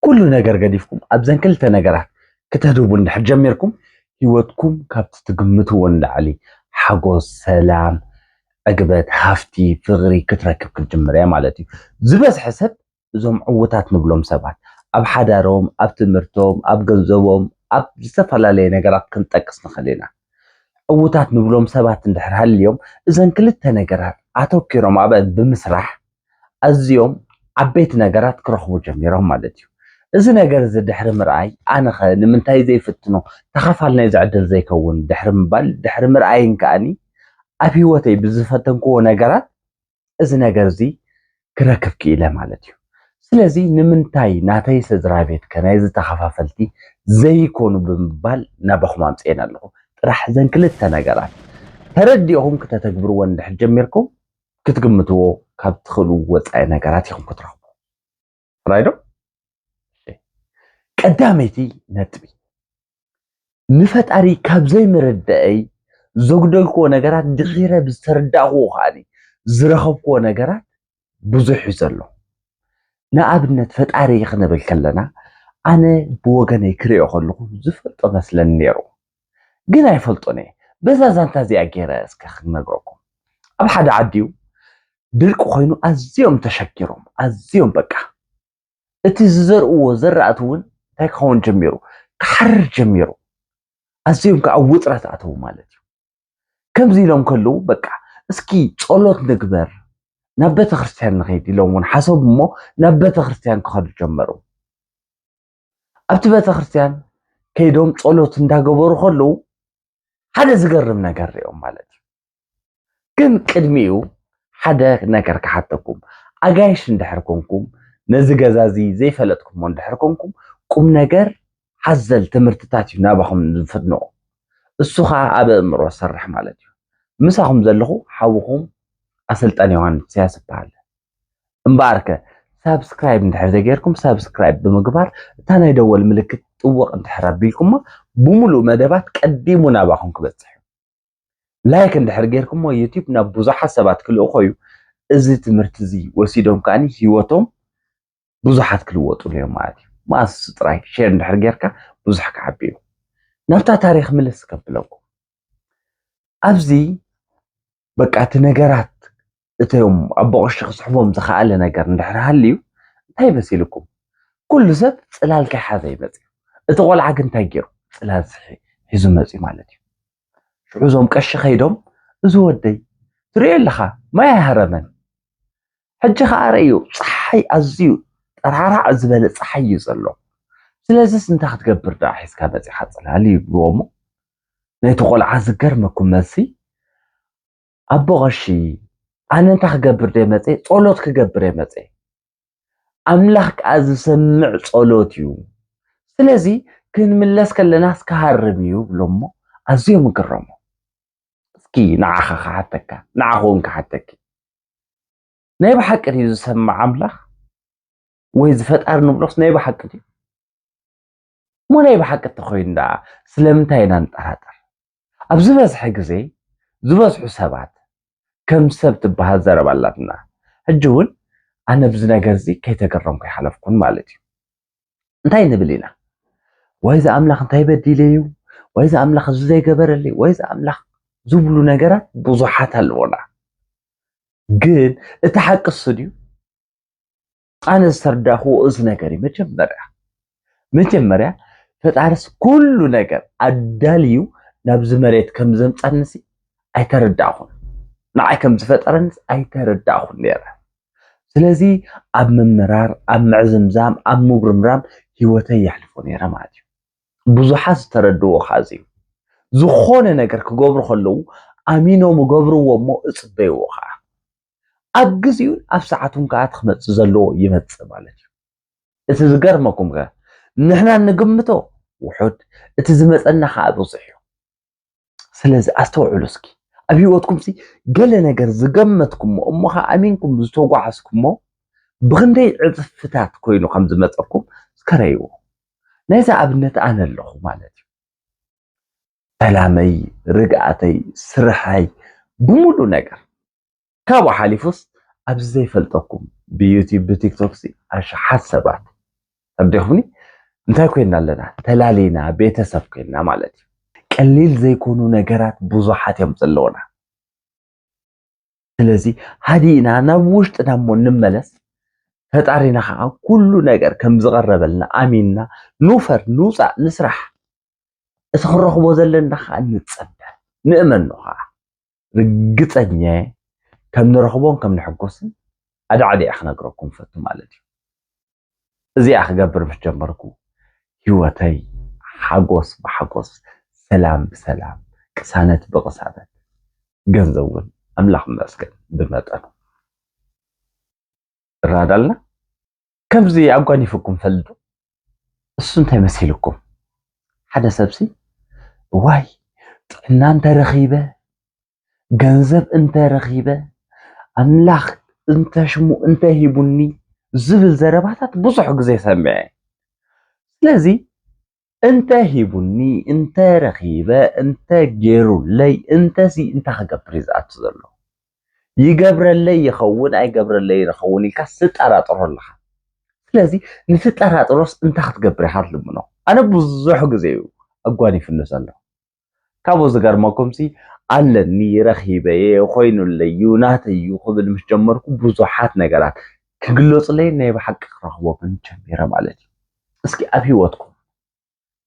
ኩሉ ነገር ገዲፍኩም ኣብዘን ክልተ ነገራት ክተድህቡ እንድሕር ጀሚርኩም፣ ህይወትኩም ካብቲ ትግምትዎ ንላዕሊ ሓጎስ፣ ሰላም፣ ዕግበት፣ ሃፍቲ፣ ፍቕሪ ክትረክብ ክትጅምር እያ ማለት እዩ። ዝበዝሐ ሰብ እዞም ዕዉታት ንብሎም ሰባት ኣብ ሓዳሮም፣ ኣብ ትምህርቶም፣ ኣብ ገንዘቦም፣ ኣብ ዝተፈላለየ ነገራት ክንጠቅስ ንኽእል ኢና። ዕዉታት ንብሎም ሰባት እንድሕር ሃልዮም እዘን ክልተ ነገራት ኣተኪሮም ኣብአን ብምስራሕ ኣዝዮም ዓበይቲ ነገራት ክረኽቡ ጀሚሮም ማለት እዩ። እዚ ነገር እዚ ድሕሪ ምርኣይ ኣነኸ ንምንታይ ዘይፍትኖ፣ ተኻፋል ናይዚ ዕድል ዘይከውን ድሕሪ ምባል ድሕሪ ምርኣይን ከኣኒ ኣብ ህይወተይ ብዝፈተንክዎ ነገራት እዚ ነገር እዚ ክረክብ ክኢለ ማለት እዩ። ስለዚ ንምንታይ ናተይ ስድራ ቤት ከ ናይዚ ተኸፋፈልቲ ዘይኮኑ ብምባል ናባኹም ኣምፅኤን ኣለኹ። ጥራሕ ዘን ክልተ ነገራት ተረዲእኹም ክተተግብርዎ እንድሕር ጀሚርኩም ክትግምትዎ ካብ ትኽእሉ ወፃኢ ነገራት ኢኹም ክትረኽቡ። ራይዶ ቀዳመይቲ ነጥቢ ንፈጣሪ ካብ ዘይምርድአይ ዘጉደልክዎ ነገራት ድሒረ ብዝተረዳእክዎ ከዓኒ ዝረኸብክዎ ነገራት ብዙሕ እዩ ዘሎ። ንኣብነት ፈጣሪ ክንብል ከለና ኣነ ብወገነይ ክሪኦ ከለኹ ዝፈልጦ መስለኒ ነይሩ፣ ግን ኣይፈልጦን እየ። በዛ ዛንታ እዚኣ ገይረ እስከ ክነግረኩም። ኣብ ሓደ ዓዲ እዩ ድርቂ ኮይኑ ኣዝዮም ተሸጊሮም ኣዝዮም በቃ እቲ ዝዘርእዎ ዘራእቲ እውን እንታይ ክኸውን ጀሚሩ ክሓርር ጀሚሩ ኣዝዮም ከዓ ውጥረት ኣተዉ ማለት እዩ። ከምዚ ኢሎም ከለዉ በቃ እስኪ ጸሎት ንግበር ናብ ቤተክርስትያን ንኸይድ ኢሎም እውን ሓሰቡ እሞ ናብ ቤተክርስትያን ክኸዱ ጀመሩ። ኣብቲ ቤተክርስትያን ከይዶም ጸሎት እንዳገበሩ ከለዉ ሓደ ዝገርም ነገር ሪኦም ማለት እዩ። ግን ቅድሚኡ ሓደ ነገር ክሓተኩም፣ ኣጋይሽ እንድሕር ኮንኩም ነዚ ገዛ እዚ ዘይፈለጥኩሞ እንድሕር ኮንኩም ቁም ነገር ሓዘል ትምህርትታት እዩ ናባኹም ዝፍኖ። እሱ ከዓ ኣብ ኣእምሮ ሰርሕ ማለት እዩ። ምሳኹም ዘለኹ ሓውኹም ኣሰልጣኒ ዮሃንስ ኢሳያስ ይበሃል። እምበኣርከ ሳብስክራይብ እንድሕር ዘይገይርኩም ሳብስክራይብ ብምግባር እታ ናይ ደወል ምልክት ጥወቕ እንድሕር ኣቢልኩማ ብምሉእ መደባት ቀዲሙ ናባኹም ክበፅሕ እዩ። ላይክ እንድሕር ገይርኩሞ ዩቲዩብ ናብ ብዙሓት ሰባት ክልእኾ እዩ። እዚ ትምህርቲ እዚ ወሲዶም ከዓኒ ህይወቶም ብዙሓት ክልወጡሉ እዮም ማለት እዩ። ማስ ጥራይ ሼር እንድሕር ጌርካ ብዙሕ ክዓቢ እዩ። ናብታ ታሪክ ምልስ ከብለኩም ኣብዚ በቃ እቲ ነገራት እቶም ኣቦ ቀሺ ክስሕቦም ዝኸኣለ ነገር እንድሕር ሃልዩ እንታይ መሲልኩም? ኩሉ ሰብ ፅላል ከይሓዘ ይመፅእ። እቲ ቆልዓ ግን እንታይ ገይሩ? ፅላል ስሒ ሒዙ መፅኡ ማለት እዩ። ሽዑ እዞም ቀሺ ከይዶም እዚ ወደይ ትሪኦ ኣለኻ ማይ ኣይሃረመን። ሕጂ ኸዓ ርእዩ ፀሓይ ኣዝዩ ጠራራዕ ዝበለ ፀሓይ እዩ ዘሎ። ስለዚስ እንታይ ክትገብር ደኣ ሒዝካ መፂኻ ፅላል ይብልዎ እሞ ናይቲ ቆልዓ ዝገርመኩም መልሲ ኣቦ ቐሺ ኣነ እንታይ ክገብር ደ መፀ? ጸሎት ክገብር እየ መፀ። ኣምላኽ ከዓ ዝሰምዕ ጸሎት እዩ። ስለዚ ክንምለስ ከለናስ ክሃርም እዩ ብሎ እሞ ኣዝዮም ይግረሙ። እስኪ ንዓኻ ክሓተካ ንዓኻ እውን ክሓተኪ ናይ ብሓቂ ድዩ ዝሰምዕ ኣምላኽ ወይ ዝፈጣሪ ንብሎስ ናይ ብሓቂ ድዩ? እሞ ናይ ብሓቂ እንተኾይኑ ደኣ ስለምንታይ ኢና ንጠራጠር? ኣብ ዝበዝሐ ግዜ ዝበዝሑ ሰባት ከም ሰብ ትበሃል ዘረባ ኣላትና። ሕጂ እውን ኣነ ብዚ ነገር እዚ ከይተገረምኩ ኣይሓለፍኩን ማለት እዩ። እንታይ ንብል ኢና? ወይ እዚ ኣምላኽ እንታይ በዲለ እዩ? ወይ እዚ ኣምላኽ እዚ ዘይገበረለይ? ወይ እዚ ኣምላኽ ዝብሉ ነገራት ብዙሓት ኣለዉና። ግን እቲ ሓቂ እሱ ድዩ? ኣነ ዝተረዳእክዎ እዚ ነገር እዩ። መጀመርያ መጀመርያ ፈጣርስ ኩሉ ነገር ኣዳልዩ ናብዚ መሬት ከም ዘምጻንሲ ኣይተረዳእኹን። ንዓይ ከም ዝፈጠረንስ ኣይተረዳእኹን ነይረ። ስለዚ ኣብ ምምራር፣ ኣብ ምዕዝምዛም፣ ኣብ ምጉርምራም ህይወተይ የሕልፎ ነይረ ማለት እዩ። ብዙሓት ዝተረድዎ ኻዚ እዩ። ዝኾነ ነገር ክገብሩ ከለዉ ኣሚኖም እገብርዎ እሞ እጽበይዎ ኸዓ። ኣብ ግዜኡን ኣብ ሰዓቱን ከኣ እቲ ክመጽእ ዘለዎ ይመጽእ ማለት እዩ። እቲ ዝገርመኩም ከ ንሕና እንግምቶ ውሑድ፣ እቲ ዝመጸና ከኣ ብዙሕ እዩ። ስለዚ ኣስተውዕሉ እስኪ። ኣብ ህይወትኩም ሲ ገለ ነገር ዝገመትኩሞ እሞ ከኣ ኣሚንኩም ዝተጓዓዝኩሞ ብኽንደይ ዕጽፍታት ኮይኑ ከም ዝመጸኩም እስከ ረእይዎ። ናይዚ ኣብነት ኣነ ኣለኹ ማለት እዩ። ሰላመይ፣ ርግኣተይ፣ ስርሐይ፣ ብምሉእ ነገር። ካብኡ ሓሊፉስ ኣብዚ ዘይፈልጠኩም ብዩቲዩብ ብቲክቶክ ሲ ኣሽሓት ሰባት ተረዲኹምኒ? እንታይ ኮይና ኣለና? ተላሊና፣ ቤተሰብ ኮይና ማለት እዩ። ቀሊል ዘይኮኑ ነገራት ብዙሓት እዮም ዘለውና። ስለዚ ሃዲእና ናብ ውሽጥና እሞ እንመለስ፣ ፈጣሪና ከዓ ኩሉ ነገር ከም ዝቐረበልና ኣሚንና ንውፈር፣ ንውፃእ፣ ንስራሕ። እቲ ክንረኽቦ ዘለና ከዓ ንፀበ፣ ንእመኖ ከዓ። ርግፀኛ እየ ከም ንረኽቦን ከም ንሕጎስን ኣዳዕዲዐ ክነግረኩም ፈቱ ማለት እዩ። እዚኣ ክገብር ምስ ጀመርኩ ህይወተይ ሓጎስ ብሓጎስ፣ ሰላም ብሰላም፣ ቅሳነት ብቅሳነት፣ ገንዘብ እውን ኣምላኽ ይመስገን ብመጠኑ። እራዳልና ከምዚ ኣጓኒፍኩም ፈልጡ። እሱ እንታይ መሲልኩም? ሓደ ሰብሲ ዋይ ጥዕና እንተረኺበ፣ ገንዘብ እንተረኺበ፣ ኣምላኽ እንተሽሙ እንተሂቡኒ ዝብል ዘረባታት ብዙሕ ግዜ ሰሚዐ። ስለዚ እንተ ሂቡኒ፣ እንተ ረኺበ፣ እንተ ገይሩለይ፣ እንተ ሲ እንታይ ክገብር እዩ ዝኣቱ ዘሎ? ይገብረለይ ይኸውን ኣይገብረለይ ይኸውን ኢልካ ትጠራጥሮ ኣለኻ። ስለዚ ንትጠራጥሮስ እንታይ ክትገብር ኢኻ ትልምኖ? ኣነ ብዙሕ ግዜ እዩ ኣጓኒፍኒ ዘሎ። ካብኡ ዝገርመኩምሲ ኣለኒ፣ ረኺበየ፣ ኮይኑለይ እዩ፣ ናተይ እዩ ክብል ምስ ጀመርኩ ብዙሓት ነገራት ክግለጹለይ ናይ ብሓቂ ክረኽቦ ግን ጀሚረ ማለት እዩ። እስኪ ኣብ ህይወትኩም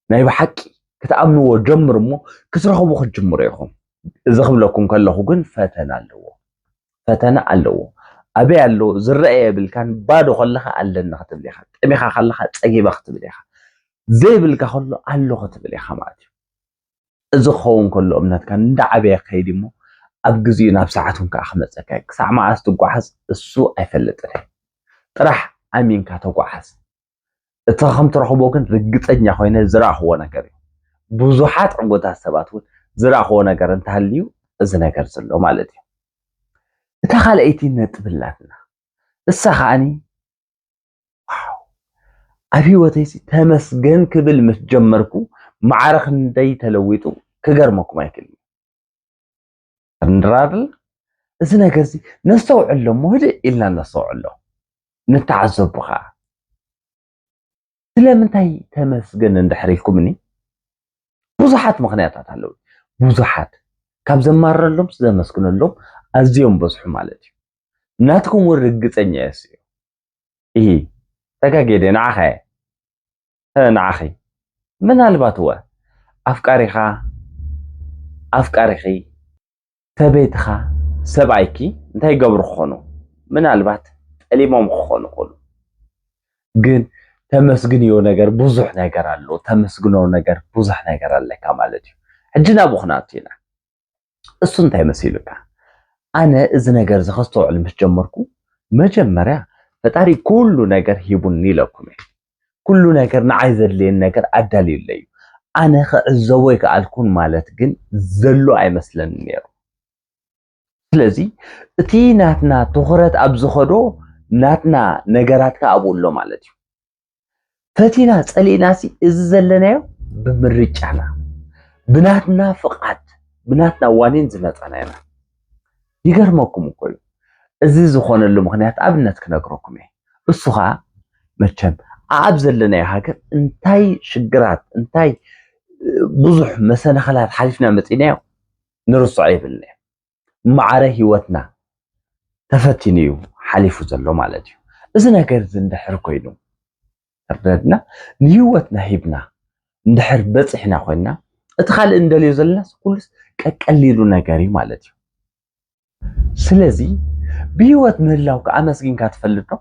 ናይ ብሓቂ ክትኣምንዎ ጀምሩ እሞ ክትረኽቡ ክትጅምሩ ኢኹም። እዚ ክብለኩም ከለኹ ግን ፈተና ኣለዎ፣ ፈተና ኣለዎ። ኣበይ ኣሎ ዝረአ የብልካን። ባዶ ከለኻ ኣለኒ ክትብል ኢኻ፣ ጠሚኻ ከለኻ ጸጊበ ክትብል ኢኻ፣ ዘይብልካ ከሎ ኣሎ ክትብል ኢኻ ማለት እዩ። እዚ ክኸውን ከሎ እምነትካ እንዳዓበየ ክኸይድ እሞ ኣብ ግዜኡ ናብ ሰዓቱን ከዓ ክመፀካ እዩ። ክሳዕ መዓስ ትጓዓዝ እሱ ኣይፈልጥን እዩ። ጥራሕ ኣሚንካ ተጓዓዝ። እቲ ከም ትረኽቦ ግን ርግፀኛ ኮይነ ዝረኣኽዎ ነገር እዩ። ብዙሓት ዕውታት ሰባት እውን ዝረኣኽዎ ነገር እንተሃልዩ እዚ ነገር ዘሎ ማለት እዩ። እታ ካልኣይቲ ነጥብ ኣላትና። እሳ ከዓኒ ዋው፣ ኣብ ህይወተይሲ ተመስገን ክብል ምስ ጀመርኩ ማዕረ ክንደይ ተለዊጡ ክገርመኩም ኣይክእልን። እንድራብል እዚ ነገር እዚ ነስተውዕሎ እሞ ህድእ ኢልና ነስተውዕሎ፣ ንተዓዘቡ ከዓ። ስለምንታይ ተመስገን እንድሕር ኢልኩምኒ ብዙሓት ምኽንያታት ኣለዉ። ብዙሓት ካብ ዘማረሎም ዘመስግነሎም ኣዝዮም በዝሑ ማለት እዩ። ናትኩም እውን ርግፀኛ እየ ስዩ። እሂ ተጋጌደ ንዓኻ እየ። እ፣ ንዓኺ ምናልባት እወ ኣፍቃሪኻ፣ ኣፍቃሪኺ፣ ሰበይትኻ፣ ሰብኣይኪ እንታይ ይገብሩ ክኾኑ? ምናልባት ጠሊሞም ክኾኑ ይኽእሉ። ግን ተመስግንዮ ነገር ብዙሕ ነገር ኣሎ፣ ተመስግኖ ነገር ብዙሕ ነገር ኣለካ ማለት እዩ። ሕጂ ናብኡ ክንኣቱ ኢና። እሱ እንታይ መሲሉካ? ኣነ እዚ ነገር እዚ ከስተውዕል ምስ ጀመርኩ መጀመርያ ፈጣሪ ኩሉ ነገር ሂቡኒ ኢለኩም እየ። ኩሉ ነገር ንዓይ ዘድልየኒ ነገር ኣዳልዩለይ እዩ። ኣነ ክዕዘቦ ኣይከኣልኩን ማለት ግን ዘሎ ኣይመስለኒ ነይሩ። ስለዚ እቲ ናትና ትኹረት ኣብ ዝኸዶ ናትና ነገራት ከኣ ኣብኡ ኣሎ ማለት እዩ። ፈቲና ጸሊእናሲ እዚ ዘለናዮ ብምርጫና፣ ብናትና ፍቓድ፣ ብናትና ዋኒን ዝመጻና ኢና። ይገርመኩም እኮ እዩ። እዚ ዝኾነሉ ምኽንያት ኣብነት ክነግረኩም እየ። እሱ ኸኣ መቸም ኣብ ዘለናዮ ሃገር እንታይ ሽግራት፣ እንታይ ብዙሕ መሰናኽላት ሓሊፍና መጺናዮ ንርስዖ የብልና እዩ። ማዕረ ህይወትና ተፈቲኑ እዩ ሓሊፉ ዘሎ ማለት እዩ። እዚ ነገር እዚ እንድሕር ኮይኑ ተረድና ንህይወትና ሂብና እንድሕር በፂሕና ኮይንና እቲ ካልእ እንደልዮ ዘለና ኩሉስ ቀቀሊሉ ነገር እዩ ማለት እዩ። ስለዚ ብህይወት ምህላውካ ኣመስጊንካ ትፈልጥ ዶ?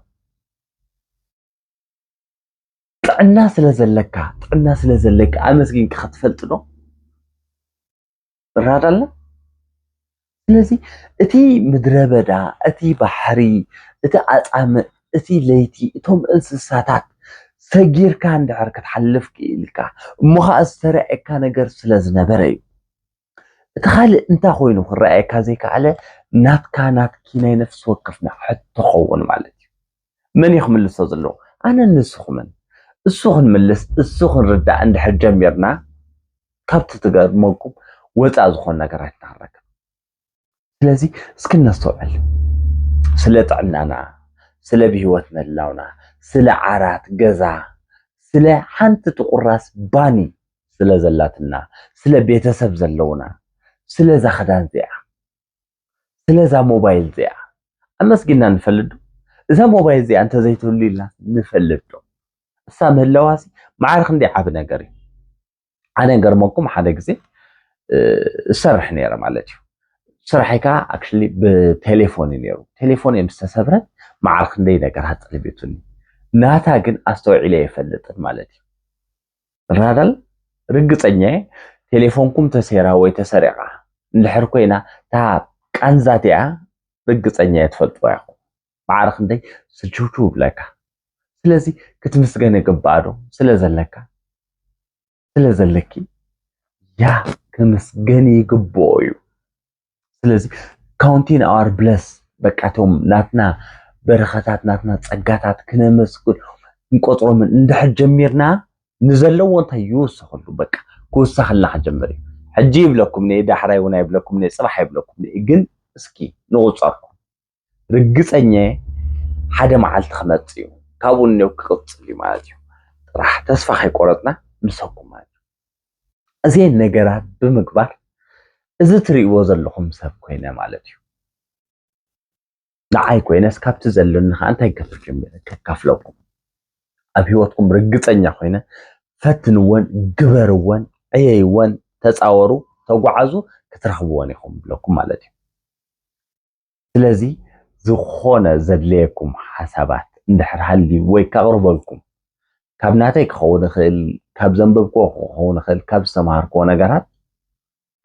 ጥዕና ስለ ዘለካ ጥዕና ስለ ዘለካ ኣመስጊንካ ክትፈልጥ ዶ? ትረዳለ? ስለዚ እቲ ምድረ በዳ፣ እቲ ባሕሪ፣ እቲ ኣጻምእ፣ እቲ ለይቲ፣ እቶም እንስሳታት ሰጊርካ እንድሕር ክትሓልፍ ክኢልካ እሞ ኸዓ ዝተረኣየካ ነገር ስለ ዝነበረ እዩ። እቲ ካልእ እንታይ ኮይኑ ክረኣየካ ዘይከኣለ ናትካ ናትኪ ናይ ነፍሲ ወከፍና ሕቶ ኸውን ማለት እዩ። መን እዩ ክምልሶ ዘለዎ? ኣነን ንስኹምን። እሱ ክንምልስ እሱ ክንርዳእ እንድሕር ጀሚርና ካብቲ ትገርመኩም ወፃእ ዝኾነ ነገር ኣይትናረክብ። ስለዚ እስኪ ነስተውዕል። ስለ ጥዕናና፣ ስለ ብህይወት ምህላውና፣ ስለ ዓራት፣ ገዛ፣ ስለ ሓንቲ ጥቁር ራስ ባኒ ስለ ዘላትና፣ ስለ ቤተሰብ ዘለውና፣ ስለዛ ክዳን እዚኣ፣ ስለዛ ሞባይል እዚኣ ኣመስጊና ንፈልጥ ዶ? እዛ ሞባይል እዚኣ እንተዘይትህሉ ኢልና ንፈልጥ ዶ? እሳ ምህላዋሲ ማዕረ ክንደይ ዓቢ ነገር እዩ። ኣነ ገርመኩም ሓደ ግዜ እሰርሕ ነይረ ማለት እዩ። ስራሐይ ከዓ ኣክሽሊ ብቴሌፎን እዩ ነይሩ። ቴሌፎን እዮም ዝተሰብረ ማዕረ ክንደይ ነገራት ጠልቤቱኒ። ናታ ግን ኣስተውዒለ የፈልጥን ማለት እዩ። ራዳል ርግፀኛ እየ፣ ቴሌፎንኩም ተሴራ ወይ ተሰሪቓ እንድሕር ኮይና እታ ቃንዛ እቲኣ ርግፀኛ እየ ትፈልጥዋ ኢኹም። ማዕረ ክንደይ ስችውችው ብለካ። ስለዚ ክትምስገን ይግባእ ዶ ስለ ዘለካ ስለ ዘለኪ ያ ክምስገን ይግብኦ እዩ። ስለዚ counting our bless በቃ እቶም ናትና በረኸታት ናትና ጸጋታት ክነመስግን ክንቆጽሮምን እንድሕር ጀሚርና ንዘለዎ እንታይ ይውሰኸሉ በቃ ክውሰኸልና ክጀምር እዩ። ሕጂ ይብለኩም እየ ዳሕራይ እውን ኣይብለኩም እየ ጽባሕ ኣይብለኩም እየ ግን እስኪ ንቑጸርኩም ርግጸኛ እየ ሓደ መዓልቲ ክመጽእ እዩ ካብኡ እኒኦ ክቕጽል እዩ ማለት እዩ። ጥራሕ ተስፋ ከይቆረጽና ምሰኩም ማለት እዩ። እዚአን ነገራት ብምግባር እዚ ትርእይዎ ዘለኹም ሰብ ኮይነ ማለት እዩ። ንዓይ ኮይነስ ካብቲ ዘለኒ ከዓ እንታይ ክገብር ጀሚረ ከካፍለኩም። ኣብ ህይወትኩም ርግጸኛ ኮይነ ፈትንወን፣ ግበርወን፣ ዕየይወን፣ ተጻወሩ፣ ተጓዓዙ ክትረኽብወን ኢኹም ብለኩም ማለት እዩ። ስለዚ ዝኾነ ዘድለየኩም ሓሳባት እንድሕር ሃልዩ ወይ ከቕርበልኩም ካብ ናተይ ክኸውን ይኽእል፣ ካብ ዘንበብክዎ ክኸውን ይኽእል፣ ካብ ዝተምሃርክዎ ነገራት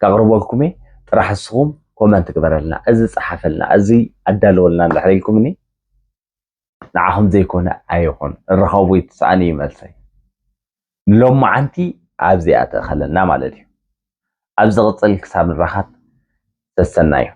ከቕርበልኩም እየ። ጥራሕ ንስኹም ኮመንት ግበረልና፣ እዚ ጸሓፈልና፣ እዚ ኣዳለወልና እንድሕር ኢልኩምኒ ንዓኹም ዘይኮነ ኣይኹን ርኸቡ ይትስኣን እዩ መልሰይ። ንሎማዓንቲ ኣብዚኣ ተእኸለና ማለት እዩ። ኣብ ዝቕጽል ክሳብ ንራኸብ ሰሰናዩ።